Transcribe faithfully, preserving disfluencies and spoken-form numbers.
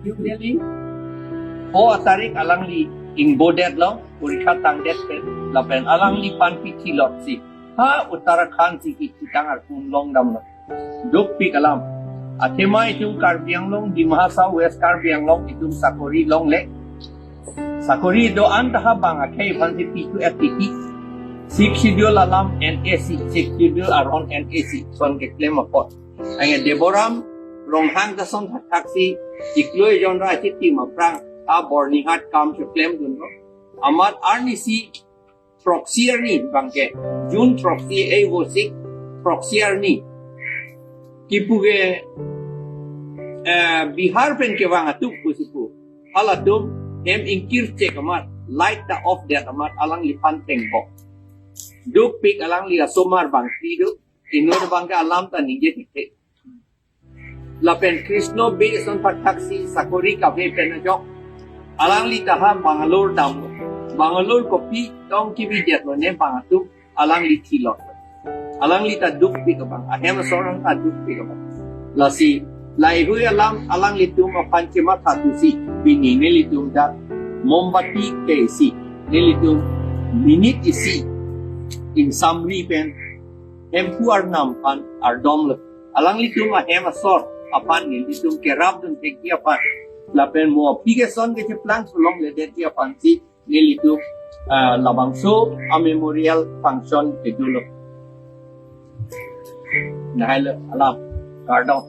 New Delhi, pho atarik alangli ingbodet lo, porikha tangdet pen, lapen alangliphan pithilot si, ha Uttarakhand si kithitang arpun longdamlo. Dukpik alam. Athema itum Karbi Anglong, Dima Hasao, West Karbi Anglong itum sakori longle. Sakori do-an ta ha bang akhei aphan si P Q F T T. Sixth Schedule alam N A C, Sixth Schedule aron N A C, son keklem apot. Ange Deboram Ronghang ta son thakthak si, chiklo ejon ra chitim aphrang, ha Byrnihat kam cheklemdunlo. Amat arnisi throksi arni bangke, June throksi, eh, wo sik throksi arni. Kipu ke, eh, Bihar pen kevang atum pusi pu. Halatum hem ingkir chek amat, light ta off det amat, alangliphan tengbok. Dukpik alangli asomar bangphli do, inut bangke alam ta ningje thekthe. Lapen Krishno Bey son thakthak si sakori kave pen ajok, alangli ta ha Bangalore damlo. Bangalore kopi tong kebidet lo ne bang atum, alangli thilot. Alangli ta dukpik abang, ahem asor ta dukpik abang. Lasi, laheihui alam alanglitum aphan chematha thusi, pini nelitum dak mombati ke isi, nelitum minute isi, ingsamri pen, Hemphu arnam aphan ardomlo. Alanglitum ahem asor aphan nelitum kerapdun thekji aphan, lapen mo aphi ke son kecheplang sulong ledetji aphan si nelitum, ah, labangso a memorial function kedo lo. Lahai lo alam, kardom.